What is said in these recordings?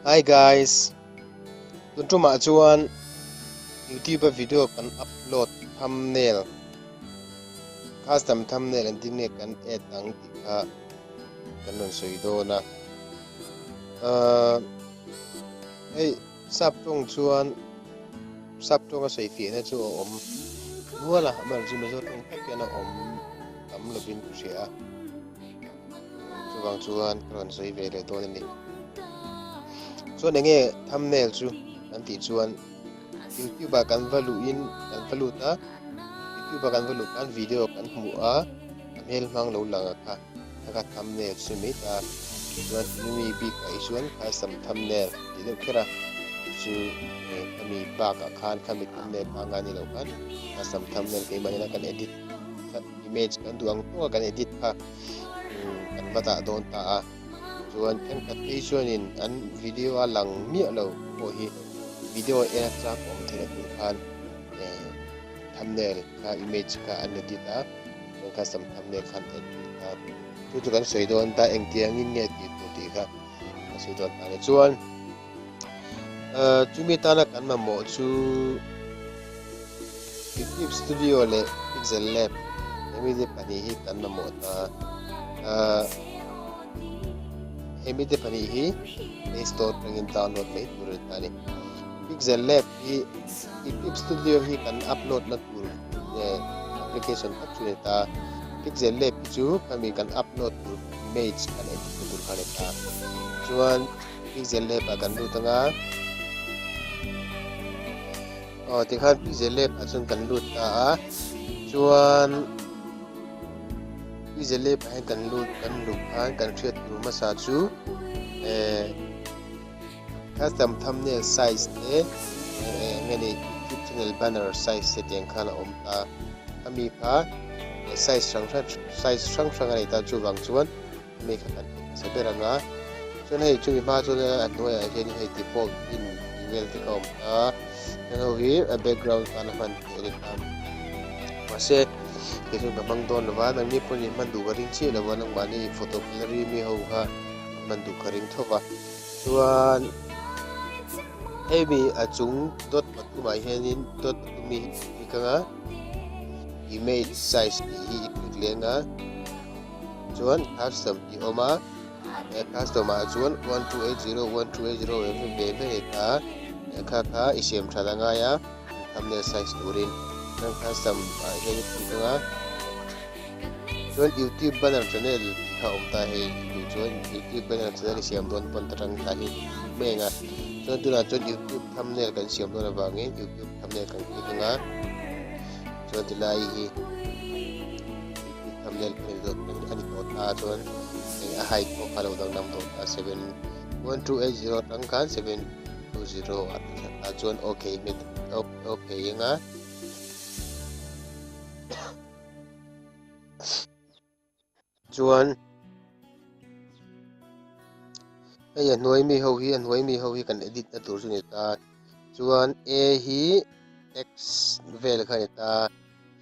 Hi guys, tun tumah chuan YouTube a video kan upload thumbnail custom thumbnail an tin nge kan add ang tih kha kan rawn sawi dawn a. Uh, hei sap tawng chuan sap tawng a sawi fiahna chu a awm nual a, amaherawhchu chu Mizo tawng tak hian a awm tam lovin ka hria a. Chuvang chuan ka rawn sawi ve leh dawn a ni. Chuan enge thumbnail chu kan tih chuan YouTube ah kan va luhin kan va lut a, YouTube ah kan va luh khan video kan hmu a, a hmel hmang lo lang a kha kha kha thumbnail chu mai ta. Chuan mi bik ah hi chuan custom thumbnail tih deuh kher a chu khami bakah khan khami thumbnail pangngai ni loh khan custom thumbnail keimah nena kan edit image kan duh ang tawk a kan edit kha kan va dah dawn ta a chuan thenkhat phei chuanin an video a lang miah lo pawh hi video en a chak awm theih a tur khan eh thumbnail kha image kha an edit a chuan custom thumbnail khan edit a chu chu kan sawi dawn ta engtiangin nge tih tur tih kha kan sawi dawn ta ni chuan eh chumi tana kan mamawh chu. YouTube Studio leh Pixel Lab hemi te pahnih hi kan mamawh ta a hemi te pahnih hi Play Store atangin download mai tur a ni ta a ni. Pixel Lab hi YouTube Studio hi kan upload na tur application tak chu a ni ta. Pixel Lab hi chu khami kan upload tur image kan edit na tur kha a ni ta. Chuan Pixel Lab ah kan lut anga. Aw tikhan Pixel Lab ah chuan kan lut ta a chuan Pixel Lab ah hian kan lut kan luh khan kan hriat tur hmasa chu eh custom thumbnail size te eh eng nge ni youtube channel banner size te tiang khan a awm ta a mi kha size hrang hrang size hrang hrang a nei ta chuvang chuan mi kha kan hmasa ber ang a chuan hei chumi hma chuan a hnuaiah hian hei default in tih vel te kha a awm ta heng ho hi a background tan a hman theih a ni ta mahse kei chuan ka hmang dawn lo va nangni pawhin in hman duh ka ring chiah lo va nangmahni photo gallery mi ho kha hman duh ka ring tho va chuan hei mi a chung dawt pathumah hianin dawt pathum hi i click ang a image size tih hi i click leng a. Chuan custom tih a awm a, he custom ah chuan 1280 1280 ve ve ve ni ta a kha kha i siam that a ngai a thumbnail size turin chuan custom ah hian i click ang a chuan youtube banner channel tih kha a awm ta hei duh chuan youtube banner channel i siam dawn pawn ta tang ta hi mai ang a chuan tunah chuan youtube thumbnail kan siam dawn avangin youtube thumbnail kan click ang a chuan tilai hi. Thumbnail kha ni a ni tawh ta chuan eng a height pawh kha lo danglam tawh ta 71280 atang khan 720 a ti ta chuan okay hmet okay anga chuan hei a hnuai mi ho hi a hnuai mi ho hi kan edit na tur chu ni ta chuan a hi text vel kha ni ta.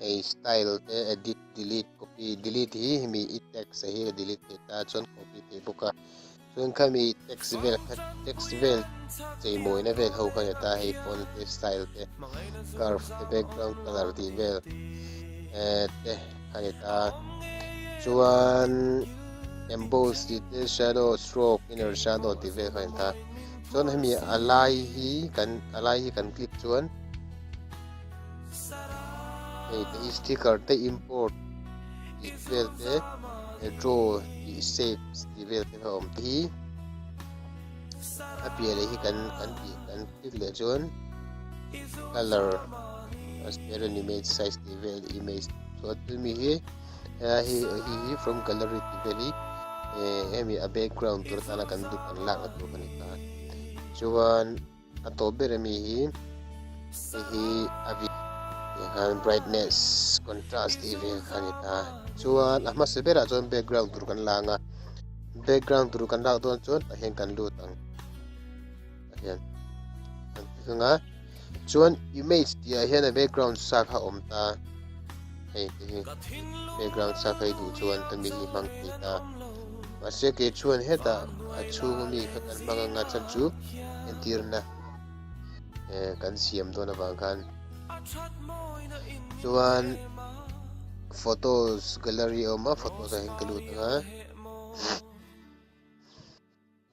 Hei style te edit delete copy delete hi hemi i text a hi ka delete thei ta chuan copy thei bawk a chuan khami text vel kha text vel cheimawina vel ho kha ni ta hei font te style te curve te background colour tih vel eh te kha ni ta chuan emboss tih te shadow stroke inner shadow tih vel kha ni ta chuan hemi a lai hi kan a lai hi kan click chuan. Hei te hi sticker te import tih vel te draw tih shapes tih vel te kha a awm te hi a piah leh hi kan kan tih kan click leh chuan colour transparent image size tih vel image chuan tumi hi helai hi hi hi from gallery tih vel hi eh hemi a background tur atana kan duh kan lakna tur a ni ta chuan. A tawp ber ami hi hei hi a vi khan brightness contrast tih vel kha a ni ta chuan a hmasa berah chuan background tur kan lang a background tur kan lak dawn chuan tah hian kan lut ang tah hian kan click ang a chuan image tih ah hian a background sa kha a awm ta hei te hi background sa kha i duh chuan hemi hi hmang thei ta. Mahse kei chuan hetah a chhung ami kha kan hmang anga chhan chu entirna kan siam dawn avang khan chuan photos gallery a awm a photos ah hian ka lut ang a.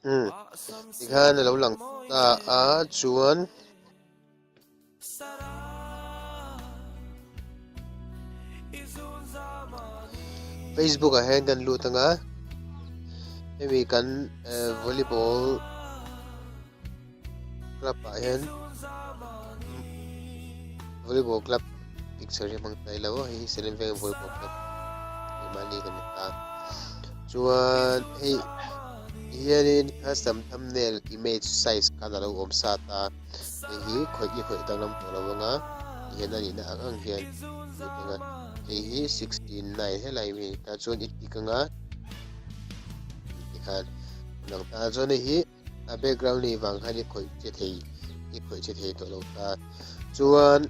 Umm tikhan a lo lang ta a chuan Facebook ah hian kan lut anga hemi kan volleyball club ah hian volleyball club picture hi hmang ta ilo hei hi Salem Veng volleyball club mahni kan ni ta chuan hei hianin custom thumbnail image size khan alo awm sa ta hei hi khawih i khawih danglam tawh lo anga tihian a nihna ang ang hian lut anga hei hi 69 helai mi tah chuan i tik anga tikhan lang ta chuan hei hi a background ni vang khan i khawih che thei i khawih che thei tawh lo ta chuan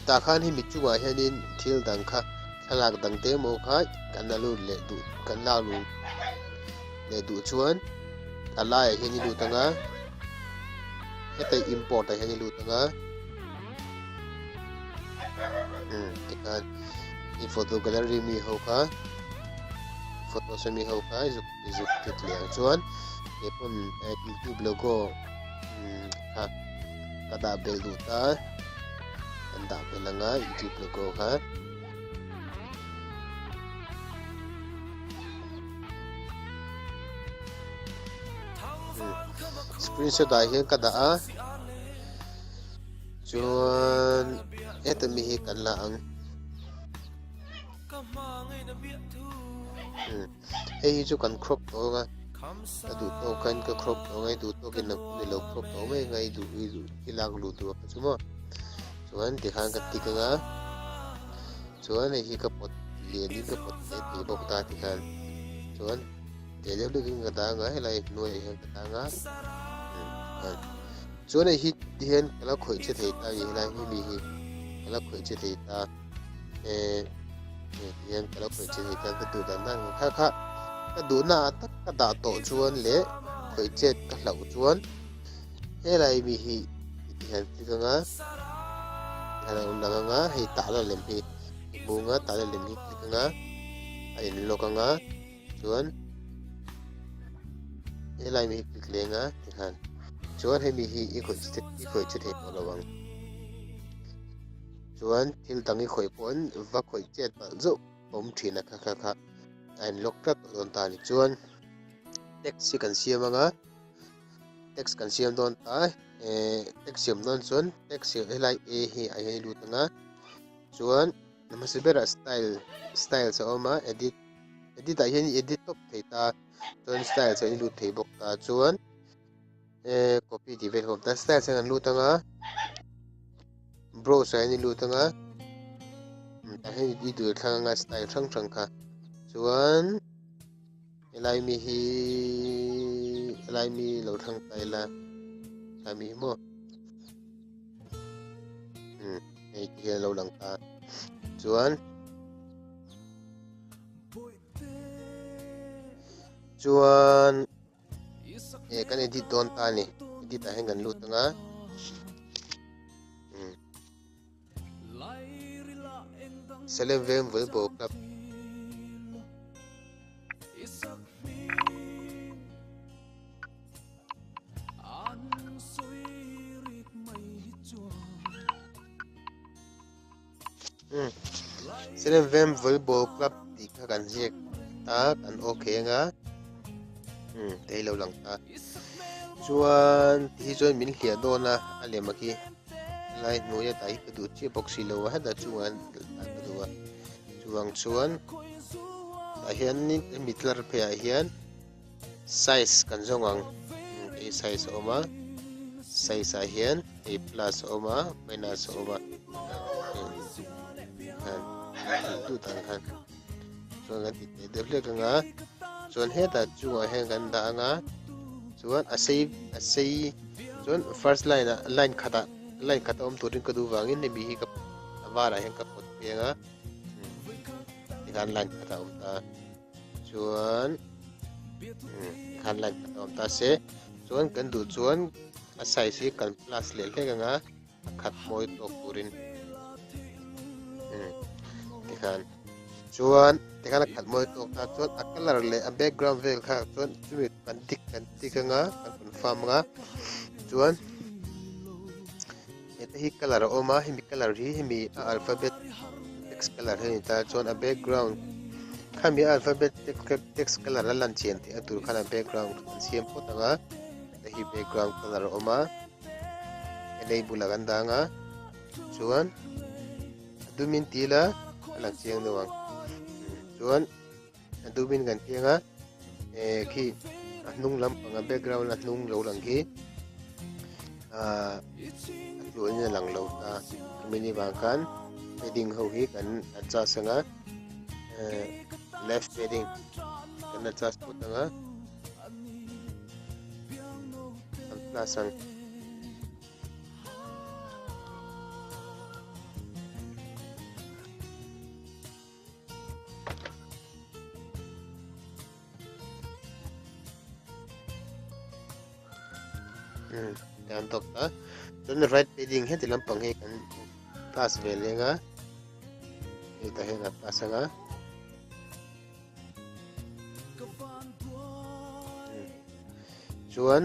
tah khan hemi chungah hianin thil dang kha thlalak dang te emaw kha kan la lut leh duh kan lak lut leh duh chuan a laiah hian i lut anga heta import ah hian i lut anga umm tikhan i photo gallery mi ho kha photos ami ho kha i zuk i zuk tlut leh ang chuan kei pawn youtube logo kha ka dah belh duh ta kan dah belh anga youtube logo kha. Screenshot ah hian ka dah a chuan heta mi hi kan la ang hei hi chu kan crop tawh ang a ka duh tawk khan ka crop tawh ang a i duh tawkin nang pawh i lo crop tawh mai ang a i duh i duh i lak luh duh ang chu maw chuan tikhan ka tik ang a chuan hei hi ka pawt lianin ka pawt leh thei bawk ta tikhan chuan teh deuh deuhin ka dang a helai hnuaiah hian ka dang a chuan hei hi tihian ka la khawih che thei ta a ni helai hemi hi ka la khawih che thei ta. Eh hian ka lo khawih chin hi tan ka duh dan dan kha kha ka duhna ah tak ka dah tawh chuan leh khawih chet ka hlauh chuan helai mi hi ti hian click anga a lo lang anga hei tahna lem hi i hmu anga tahna lem hi click anga a in lock anga chuan helai mi hi click leh anga tikhan chuan hemi hi i khawih i khawih che thei tawh lo ang. Chuan thil dang i khawih pawhin va khawih chet palh zauh awm thin a kha kha kha a in lock tlat tawh dawn ta a ni. Chuan text hi kan siam anga text kan siam dawn ta eh text siam dawn chuan text hi helai a hi a hian i lut anga chuan hmasa berah style styles a awm a edit edit ah hian i edit tawp thei ta chuan styles ah i lut thei bawk ta chuan Eh copy tih vel hawp ta styles hian an lut anga browse ah hian i lut anga tah hian i duh thlang anga style hrang hrang kha chuan helai mi hi helai mi lo thlang ta ila helai mi hi maw um hei ti hian a lo lang ta chuan chuan Eh kan edit dawn ta ni edit ah hian kan lut anga um Salem Veng Volleyball Club um Salem Veng Volleyball Club tih kha kan ziak ta kan okay anga um te lo lang ta chuan ti hi chuan min hliah dawn a a lem a khi lai hnuaia tah hi ka duh chiah bawk si lo a heta chungah hian ka duh a chuvang chuan tah hianin hemi tlar pheiah hian size kan zawng ang hei size a awm a size ah hian hei plus a awm a minus a awm a duh dan khan chuan kan ti teh deuh hlek anga chuan hetah chungah hian kan dah anga chuan a sei a sei chuan first line ah line khatah line khat a awm turin ka duh vangin hemi hi ka a varah hian ka pawt phei anga tikhan line khatah a awm ta. Chuan. Khan line khat a awm ta se chuan kan duh chuan a size hi kan plus leh hlek anga a khat mawi tawk turin tikhan chuan tikhan a khat mawi tawk ta chuan a colour leh a background vel kha chuan chumi kan tick kan tick anga kan confirm anga chuan heta hi colour a awm a hemi colour hi hemi a alphabet text colour hi a ni ta chuan a background khami a alphabet text colour a lan chian theih a tur khan a background kan siam phawt anga heta hi background colour a awm a enable ah kan dang a chuan a dumin ti ila a lang chiang deuh ang chuan a dumin kan piang a eh khi a hnung lampang a background a hnung lo lang khi ah a tluahin a lang lo ta chumi ni vang khan padding ho hi kan adjust ang a eh left padding kan adjust phawt ang a kan plus ang. Kan tawk ta chuan right padding heti lampang hi kan plus ve leng a hetah hian a plus anga chuan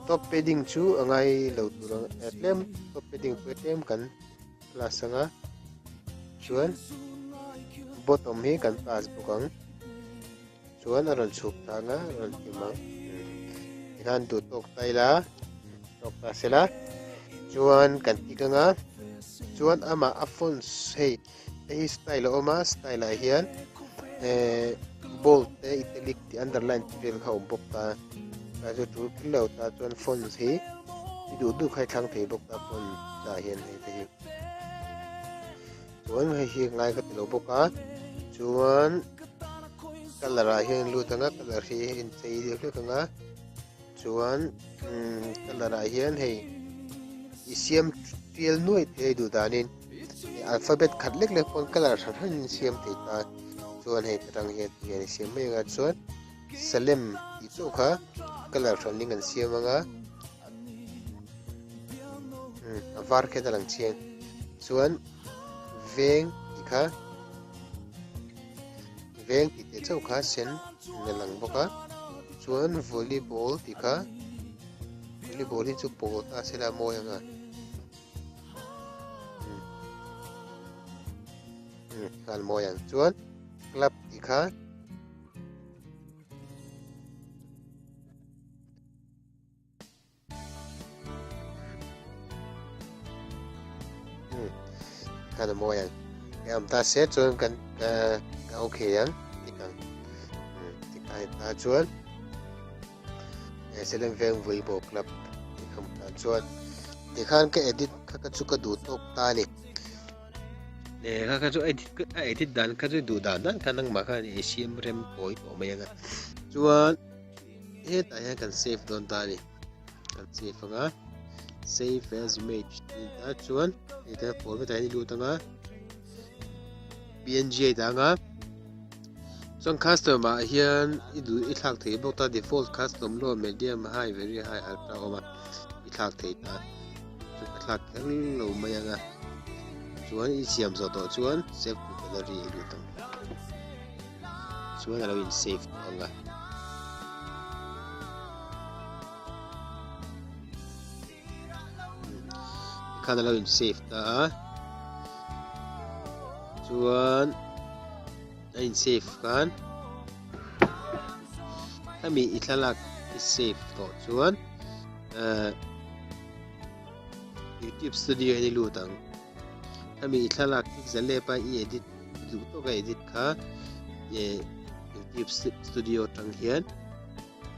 top padding chu a ngai lo tur ang tlem top padding pawh tlem kan plus anga chuan bottom hi kan plus bawk ang chuan a rawn chhuk ta anga a rawn hlim ang tikhan duh tawk ta ila tawk ta sela chuan kan tik anga chuan amah a fonts hei hei hi style a awm a style ah hian eh bold te italic tih underline tih vel kha a awm bawk ta ta chu tul kher lo ta chuan fonts hi i duh duh kha i thlang thei bawk ta font ah hian hei te hi chuan hei hi ngai ka ti lo bawk a chuan colour ah hian lut ang a colour hi inchei deuh hlek ang a chuan umm colour ah hian hei i siam tial nuaih thei a duh danin alphabet khat lek lek pawn colour hran hran in siam thei ta chuan hei ta tang hian ti hian i siam mai ang a chuan Salem tih chauh kha colour hran in kan siam ang a a var khian a lang chiang chuan veng tih kha veng tih teh chauh kha sen in a lang bawk a chuan volleyball tih kha volleyball hi chu pawl ta sela a mawi ang a khan mawi ang chuan club tih kha Khan a mawi ang e awm ta se chuan kan ka okay ang tik ang tik a ta chuan Salem Veng Volleyball Club tih ka hmu tan chuan tikhan ka edit kha ka chu ka duh tawk ta a ni kha kha chu edit a edit dan kha chu duh dan dan kha nangmah khan i siam rem kawi tawh mai ang a chuan hetah hian kan save dawn ta a ni kan save ang a save as image tih ta chuan hetah format ah hian i lut ang a png a i dah ang a chuan custom ah hian i duh i thlak thei bawk ta default custom low medium high very high ultra a awm a i thlak thei ta chu ka thlak kher lo mai ang a chuan i siam zawh tawh chuan save to gallery i lut ang chuan a lo in save tawh ang a. Khan a lo in save ta a chuan a in save khan hemi i thlalak i save tawh chuan eh youtube studio hian i lut ang hemi i thlalak pixel lep a i edit duh tawk a edit kha eh youtube studio atang hian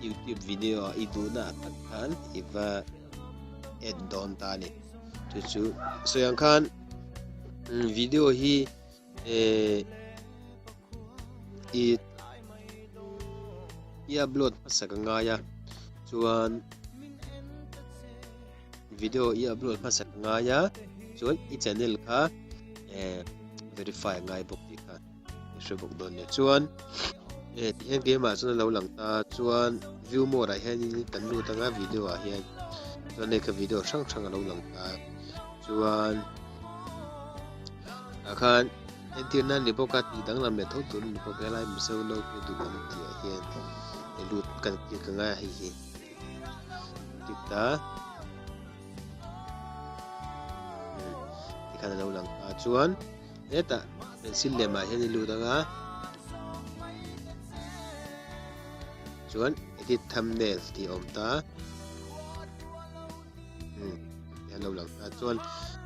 youtube video ah i duhna ah tak khan i va add dawn ta a ni chu chu sawi ang khan video hi eh i i upload hmasak a ngai a chuan video i upload hmasak a ngai a chuan i channel kha eh verify a ngai bawk tih kha i hre bawk dawn nia chuan. E ti hian keimah chuan a lo lang ta chuan view more ah hianin kan lut anga video ah hian chuan hei kha video hrang hrang a lo lang ta chuan tah khan entir nan ni bawk a tih danglam leh tho tur a ni bawk helai mizo naute duh awm tih ah hian lut kan click anga hei hi click ta. Tikhan a lo lang ta chuan hetah pencil lemah hian i lut anga chuan edit thumbnail tih a awm ta a lo lang ta chuan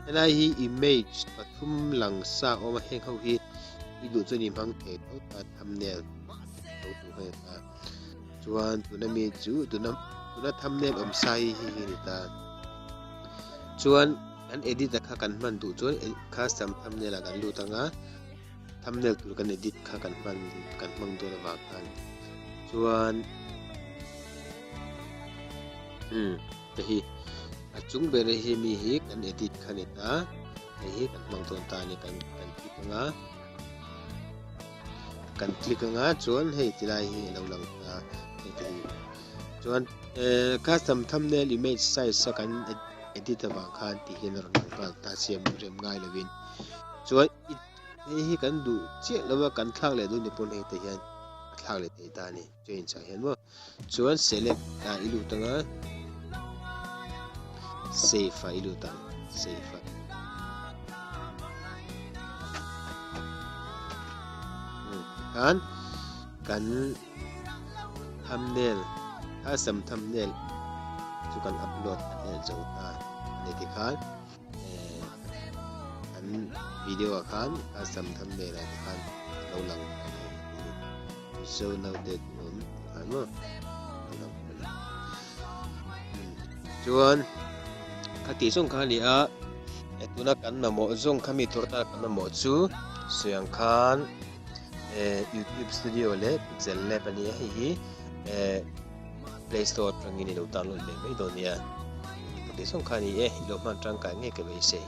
helai hi image pathum lang sa a awm a heng ho hi i duh chuan i hmang thei tho ta thumbnail lo tur kha a ni ta. Chuan tuna mi chu tuna tuna thumbnail awm sa hi hei hi a ni ta. Chuan kan edit a kha kan hman duh chuan custom thumbnail ah kan lut ang a, thumbnail tur kan edit kha kan hman kan hmang dawn avang khan chuan umm hei hi a chung ber hi mi hi kan edit kha a ni ta, hei hi kan hmang dawn ta a ni kan kan click ang a. Kan click anga chuan hei ti lai hi a lo lang ta hei te hi chuan eh custom thumbnail image size a kan edit avang khan tih hian a rawn lang nghal ta siam rem ngai lovin chuan hei hi kan duh chiah lova kan thlak leh dawn ni pawn hei te hian a thlak leh thei ta a ni change ah hian maw chuan select ah i lut anga save ah i lut ang save ah khan kan thumbnail custom thumbnail chu kan upload kan en zo ta ani tikhan eh kan video ah khan custom thumbnail ah te khan lo lang a ni Mizo naute duh awm tih khan maw lo lang a ni chuan khatih zawng kha a ni a tuna kan mamawh zawng kha mi tur atana kan mamawh chu sawi ang khan eh youtube studio leh pixel lab a ni a hei hi eh Play Store atangin i lo download leh mai dawn nia. Ka tih zawng kha a ni e, i lo hman tangkai ngei ka beisei.